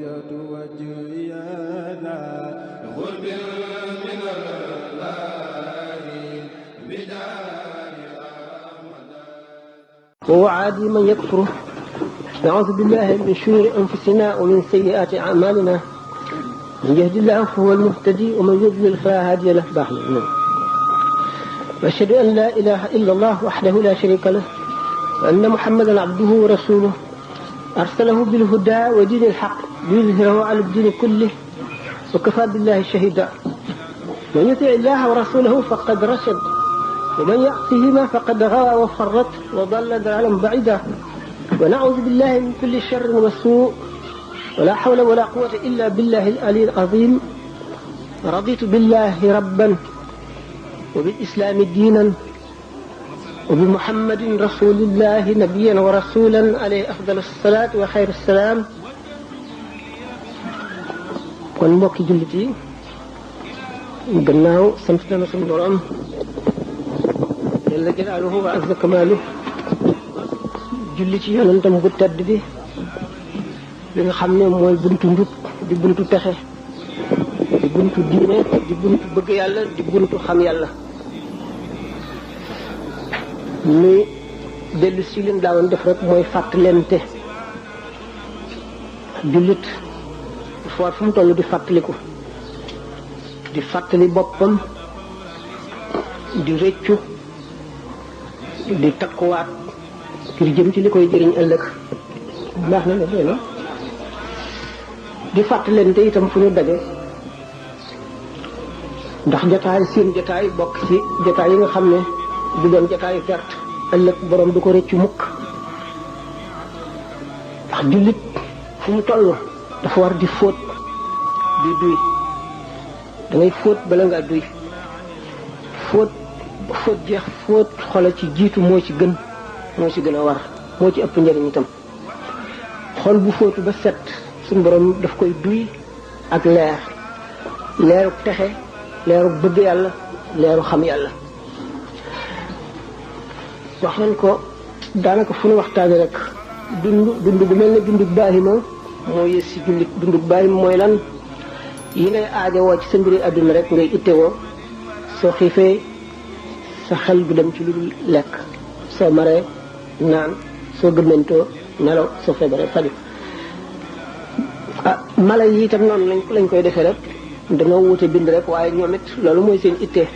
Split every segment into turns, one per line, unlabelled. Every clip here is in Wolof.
وجهت وجهي ذا غرب من الله بدار أحمد.
ووعد من يكفر. نعوذ بالله من شرور أنفسنا ومن سيئات أعمالنا. من يهد الله فهو المهتدي ومن يضلل فلا هادي له. وأشهد أن لا إله إلا الله وحده لا شريك له وأن محمدا عبده ورسوله أرسله بالهدى ودين الحق ليظهره على الدين كله وكفى بالله شهيدا. من يطع الله ورسوله فقد رشد ومن يعصهما فقد غوى وفرط وضل ضلالا بعيدا. ونعوذ بالله من كل شر وسوء ولا حول ولا قوة إلا بالله العلي العظيم. رضيت بالله ربا وبالإسلام دينا وبمحمد رسول الله نبيا ورسولا عليه أفضل الصلاة وخير السلام. kon mbokki jullit yi gannaaw sant na suñu borom jalla jalaaluhu wa azza kamaaluhu julli ci yonentam bu tedd bi li nga xam ne mooy buntu njub di buntu texe di buntu diine di buntu bëgg yàlla di buntu xam yàlla. ni dellu si leen daawoon def rek mooy fàttalente. jullit foor fu mu toll di fàttaliku di fàttali boppam di rëccu di takkuwaat ngir jëm ci li koy jëriñ ëllëg. baax na ne dee di fàttalente itam fu ñu daje ndax jataay seen jataay bokk ci jataay yi nga xam ne du doon jataayu perte ëllëg borom du ko rëccu mukk. ndax jullit fu mu toll dafa war di fóot di duy. da ngay fóot bala ngaa duy. fóot jeex fóot xola ci jiitu moo ci gën a war moo ci ëpp njëriñ itam. xol bu fóotu ba set suñu borom daf koy duy ak leeru texe leeru bëgg yàlla leeru xam yàlla. wax nañ ko daanaka fu nu waxtaane rek dund bu mel ne dundu baahima moo yées ci jullit. dundu baahima mooy lan? yi ngay aajowoo ci sa mbiri àdduna rek ngay ittewoo. soo xiifee sa xel du dem ci lu dul lekk, soo maree naan, soo gëmmantoo nelaw, soo feebaree faju. mala yi itam noonu lañ koy defee rek dañoo wute bind rek waaye ñoom it loolu mooy seen ittee.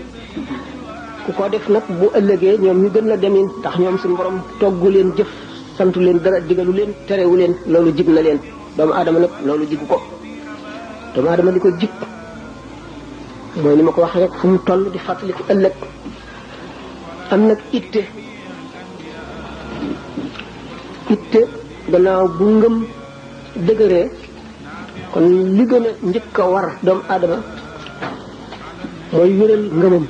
ku ko def nag bu ëllëgee ñoom ñu gën la demin ndax ñoom suñu borom toggu leen jëf santu leen dara digalu leen terewu leen loolu jig na leen. doomu aadama nag loolu jigu ko. doomu aadama di ko jig mooy ni ma ko waxee rek fu mu toll di fàttaliku ëllëg. am nag itte gannaaw bu ngëm dëgëree kon li gën a njëkk a war doomu aadama mooy wéral ngëmam.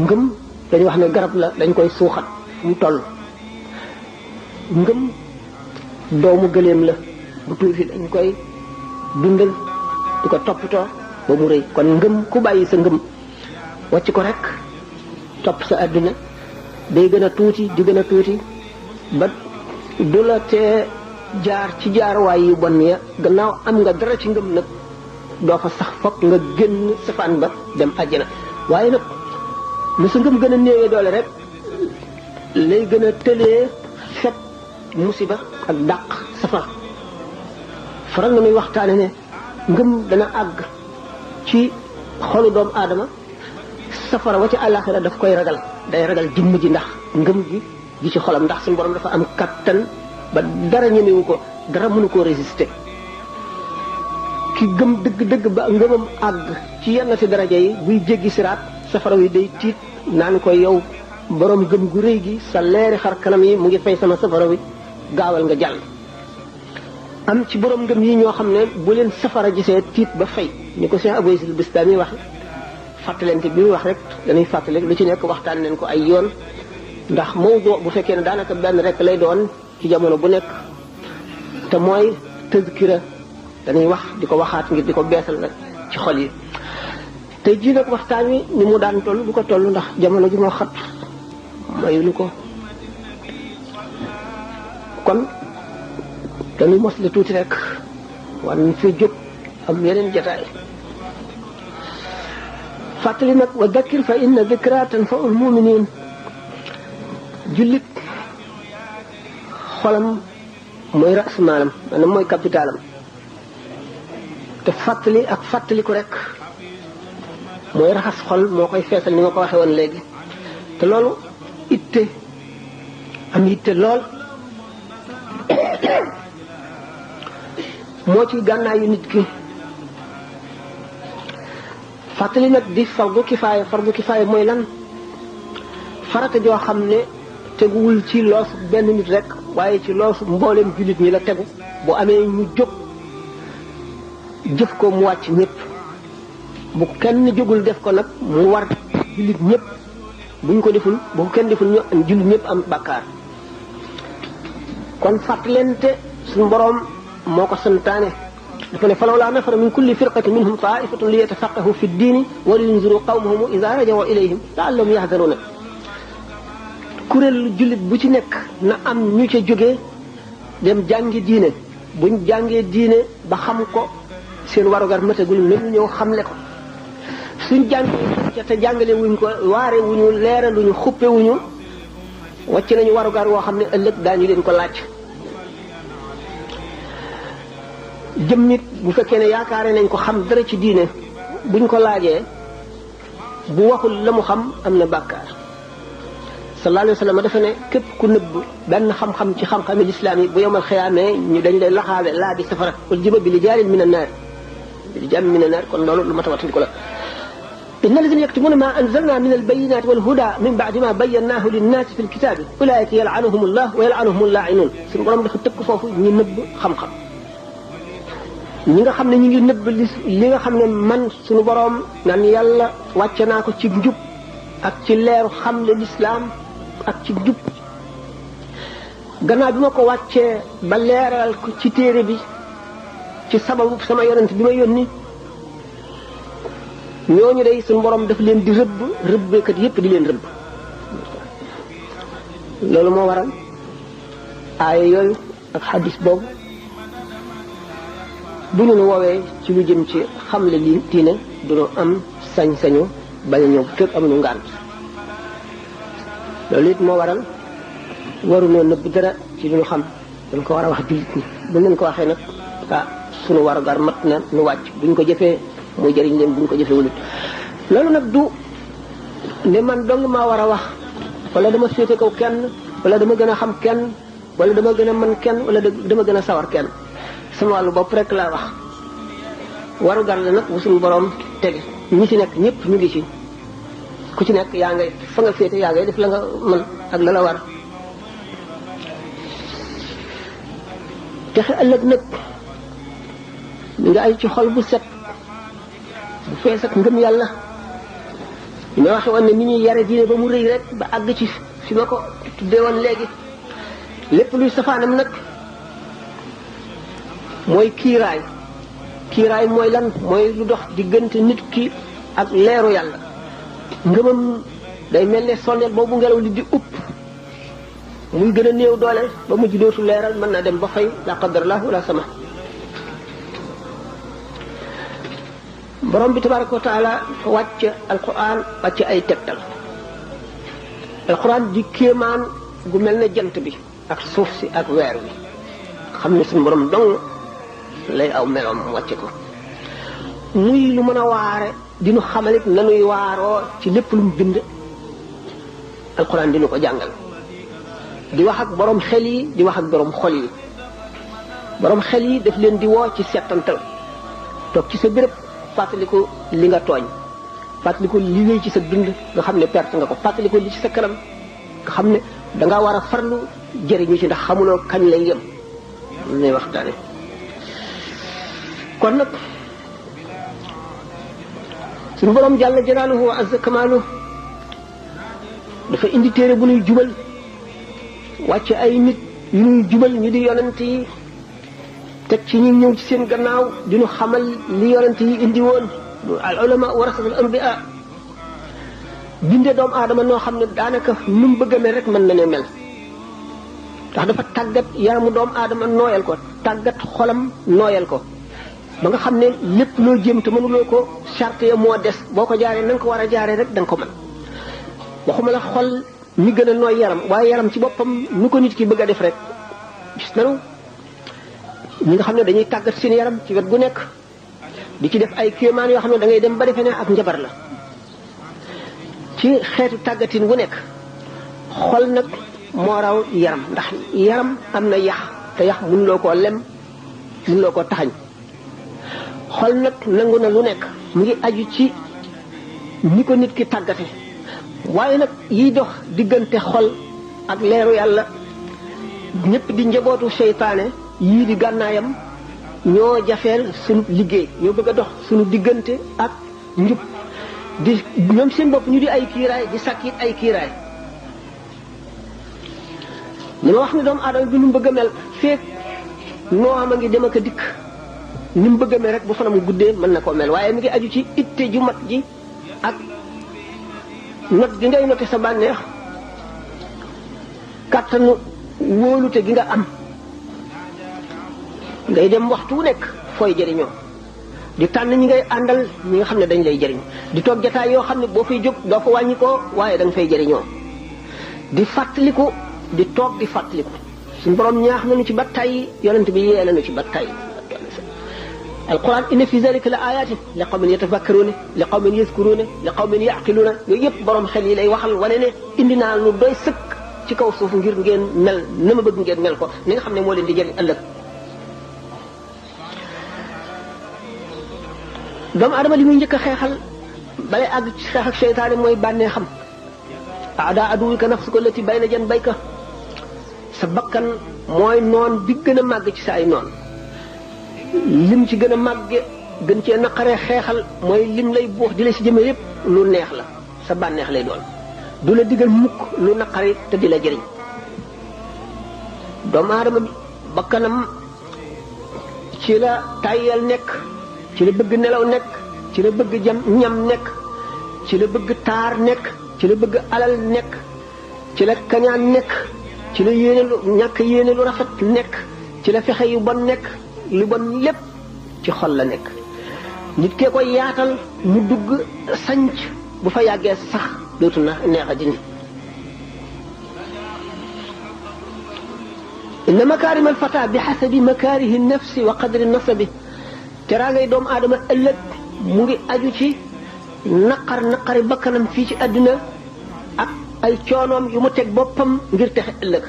ngëm dañuy wax ne garab la dañ koy suuxat fu mu toll. ngëm doomu gëléem la bu tuuti dañ koy dundal di ko toppatoo ba mu rëy. kon ngëm ku bàyyi sa ngëm wàcc ko rek topp sa àdduna day gën a tuuti di gën a tuuti ba du la tee jaar ci jaarwaay yu bon ya. gannaaw am nga dara ci ngëm nag doo fa sax fokk nga génn safaan ba dem àjjana. waaye nag lu sa ngëm gën a néewee doole rek lay gën a tëlee fet musiba ak dàq safar. faral na muy waxtaane ne ngëm dana àgg ci xolu doomu aadama safara wa ci àllaaxira daf koy ragal. day ragal jëmm ji ndax ngëm gi ci xolam ndax suñu borom dafa am kattan ba dara ñemewu ko, dara mënu koo résister. ki gëm dëgg-dëgg ba ngëmam àgg ci yenn ci daraja yi buy jéggi siraat safara wi day tiit naan ko yow borom gëm gu rëy gi sa leeri xar kanam yi mu ngi fay sama safara wi gaawal nga jàll. am ci borom ngëm yi ñoo xam ne bu leen safara gisee tiit ba fay ni ko Cheikh Abou Yazid Bistami wax. fàttalante bi muy wax rek dañuy fàttali lu ci nekk waxtaan nañ ko ay yoon ndax mawdu bu fekkee ne daanaka benn rek lay doon ci jamono bu nekk te mooy tazkira dañuy wax di ko waxaat ngir di ko beesal rek ci xol yi. tey jii nag waxtaan wi ni mu daan toll du ko toll ndax jamono ji moo xat mayuñu ko. kon dañuy mos la tuuti rek war nañ fi jóg am yeneen jotaay fàttali nag wa dakkir fa inna dikra tanfa'ul mu'minin jullit xolam mooy ras maalam maanaam mooy capitalam te fàttali ak fàttaliku rek mooy raxas xol moo koy feesal ni ma ko waxee woon léegi te loolu itte am itte lool moo ci gànnaayu nit ki fàttali nag di fardu kifaaya mooy lan farata joo xam ne teguwul ci loosu benn nit rek waaye ci loosu mbooleem jullit ñi la tegu bu amee ñu jóg jëf ko mu wàcc ñëpp bu kenn jógul def ko nag mu war jullit ñëpp buñ ko deful bu ko kenn deful ñu jullit ñëpp am bàkkaar kon fàttalente suñu boroom moo ko santaane dafa ne falawlaa nafara min kulli firqatin minhum taa'ifatun li yatafaqqahu fi ddiini wa liyunziru qawmahum idhaa raja'uu ilayhim la'allahum yahzaruun kuréel jullit bu ci nekk na am ñu ca jógee dem jàngi diine buñ jàngee diine ba xam ko seen warugar matagul nañu ñëw xamle ko suñ jàngee te jàngale wuñ ko waare wuñu leeraluñu xuppe wuñu wàcc nañu warugar woo xam ne ëllëg daañu leen ko laaj jëm nit bu fekkee ne yaakaare nañ ko xam dara ci diine buñ ko laajee bu waxul la mu xam am na bàkkaar sallallahu alayhi wa sallam dafa ne képp ku nëbb benn xam-xam ci xam-xami lislaam yi bu yomal xiyaamee ñu dañ lay laxaale laa bi safara wal jiba bi li jaarin min annaar bi li jaarin min annaar kon loolu lu ma tawatul ko la inna alladhina yaktumuna ma anzalna min albayinati wal huda min ba'di ma bayyanahu linnaasi fi lkitaabi ulaika yal'anuhum allah wa yal'anuhum allaa'inuun suñu borom dafa tëkk foofu ñi nëbb xam-xam ñi nga xam ne ñu ngi nëbb li nga xam ne man suñu borom naan yàlla wàcce naa ko ci njub ak ci leeru xam le lislaam ak ci jub gannaaw bi ma ko wàccee ba leeral ko ci téere bi ci sababu sama yonent bi ma yónni ñooñu day suñu borom daf leen di rëbbeekat yépp di leen rëbb loolu moo waral aaya yooyu ak xadis boobu bu ñu woowee ci lu jëm ci xamle li diine duñu am sañ-sañu bañ a ñëw fekk amuñu ngànt loolu it moo waral waruñoo nëbb dara ci lu ñu xam dañ ko war a wax jullit ñi bu leen ko waxee nag sunu warugar mat na nu wàcc buñ ko jëfee muy jëriñ leen buñ ko jëfee wulut loolu nag du ne man dong maa war a wax wala dama féete kaw kenn wala dama gën a xam kenn wala dama gën a mën kenn wala dama gën a sawar kenn sama wàllu bopp rek laa wax warugar la nag bu suñu borom tege ñi ci nekk ñëpp ñu ngi ci ku ci nekk yaa ngay fa nga féete yaa ngay def la nga mën ak la la war texe ëllëg nag mi nga ay ci xol bu set bu fees ak ngëm yàlla li ma waxe woon ne ni ñuy yare diine ba mu rëy rek ba àgg ci fi ma ko tuddee woon léegi lépp luy safaanam nag mooy kiiraay mooy lan mooy lu dox diggante nit ki ak leeru yàlla ngëmam day mel ne sondeel boobu ngelaw li di upp muy gën a néew doole ba mujj dootu leeral mën naa dem ba fay la qadarallah wala sama borom bi tabaraka wa taala wàcc alquran wàcc ay tegtal alquran di kéemaan gu mel ne jant bi ak suuf si ak weer wi xam ne suñu borom dong lay aw meloom wàcce ko muy lu mën a waare dinu xamalit nanuy waaroo ci lépp lu mu bind alquran dinu ko jàngal di wax ak borom xel yi di wax ak borom xol yi borom xel yi daf leen di woo ci settantal toog ci sa béréb fàttaliku li nga tooñ fàttaliku li wéy ci sa dund nga xam ne perte nga ko fàttaliku li ci sa kanam nga xam ne danga war a farlu jëriñu ci ndax xamuloo kañ lay yem lu ñuy waxtaane kon nag suñu borom jàlla jalaaluhu wa azza kamaalu dafa indi téere bu nuy jubal wàcce ay nit yu nuy jubal ñu di yonent yi teg ci ñi ñëw ci seen gannaaw di ñu xamal li yonent yi indi woon al ulama warasatul anbiya binde doomu aadama noo xam ne daanaka nu mu bëgg a mel rek mën na ne mel ndax dafa tàggat yaramu doomu aadama nooyal ko tàggat xolam nooyal ko ba nga xam ne lépp loo jëm te mënuloo ko charte ya moo des boo ko jaaree na nga ko war a jaaree rek da nga ko mën waxuma la xol mi gën a nooy yaram waaye yaram ci boppam nu ko nit ki bëgg a def rek gis nanu ñi nga xam ne dañuy tàggat seen yaram ci wet gu nekk di ci def ay kéemaan yoo xam ne da ngay dem ba defee ne ak njabar la ci xeetu tàggatin gu nekk xol nag moo raw yaram ndax yaram am na yax te yax mënuloo koo lem mënuloo koo taxañ xol nag nangu na lu nekk mu ngi aju ci ni ko nit ki tàggate waaye nag yiy dox diggante xol ak leeru yàlla ñëpp di njabootu seytaane yii di gànnaayam ñoo jafeel sunu liggéey ñoo bëgg a dox sunu diggante ak njub di ñoom seen bopp ñu di ay kiiraay di sàkkit ay kiiraay li ma wax ne doomu aadama bi nu mu bëgg a mel feek noo am a ngi dem ak a dikk ni mu bëgg a mel rek bu fanam guddee mën na koo mel waaye mi ngi aju ci itte ju mat ji ak not gi ngay noté sa bànneex kàttanu wóolute gi nga am ngay dem waxtu wu nekk fooy jëriñoo di tànn ñi ngay àndal ñi nga xam ne dañ lay jëriñ di toog jataay yoo xam ne boo fay jóg doo fa wàññi ko waaye da nga fay jëriñoo di fàttaliku di toog di fàttaliku suñu borom ñaax nañu ci ba tey yonent bi yee nañu ci ba tey alquran inna fi zalika la ayatin li qawmin yatafakkaruna li qawmin yazkuruna li qawmin yaqiluna yooyu yëpp borom xel yi lay waxal wane ne indi naa lu doy sëkk ci kaw suuf ngir ngeen mel na ma bëgg ngeen mel ko ni nga xam ne moo leen di jëriñ ëllëg doomu adama li muy njëkk a xeexal balay àgg ci xeex ak seytaane mooy bànnee xam aada aduwika nafsuka allati bayna janbayka sa bakkan mooy noon bi gën a màgg ci sa ay noon lim ci gën a màgge gën cee naqaree xeexal mooy lim lay buux di la si jëme yépp lu neex la sa bànneex lay doon du la digal mukk lu naqari te di la jëriñ doomu aadama bi bakkanam ci la tàyyal nekk ci la bëgg nelaw nekk ci la bëgg ñam nekk ci la bëgg taar nekk ci la bëgg alal nekk ci la kañaan nekk ci la yéene lu ñàkk yéene lu rafet nekk ci la fexe yu bon nekk lu bon lépp ci xol la nekk nit kee koy yaatal mu dugg sanc bu fa yàggee sax dootu na neex a dindi inna makarim alfata bi xasabi makarihi nafsi wa qadri nasabi teraangay doomu aadama ëllëg mu ngi aju ci naqari bakkanam fii ci àdduna ak ay coonoom yu mu teg boppam ngir texe ëllëg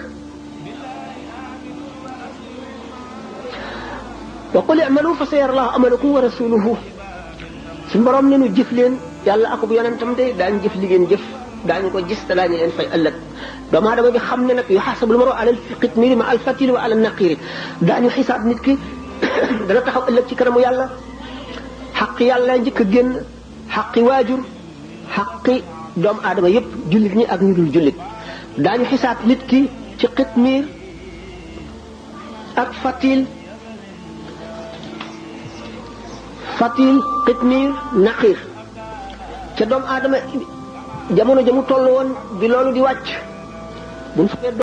wa qul i'malu fa sayara Allahu amalakum wa rasuluhu suñu borom ne nu jëf leen yàlla akub yonentam de daañu jëf li ngeen jëf daañu ko gis te daañu leen fay ëllëg doomu aadama bi xam ne nag yuhasabul mar'u ala al-qitmiri ma al-fatili wa ala an-naqiri daañu xisaab nit ki dana taxaw ëllëg ci kanamu yàlla xaq yàlla njëkk a génn xaqi waajur xaqi doomu aadama yépp jullit ñi ak ñu dul jullit daañu xisaab nit ki ci qitmir ak fatil qitmir naqir ca doomu aadama jamono jamu toll woon bi loolu di wàcc buñ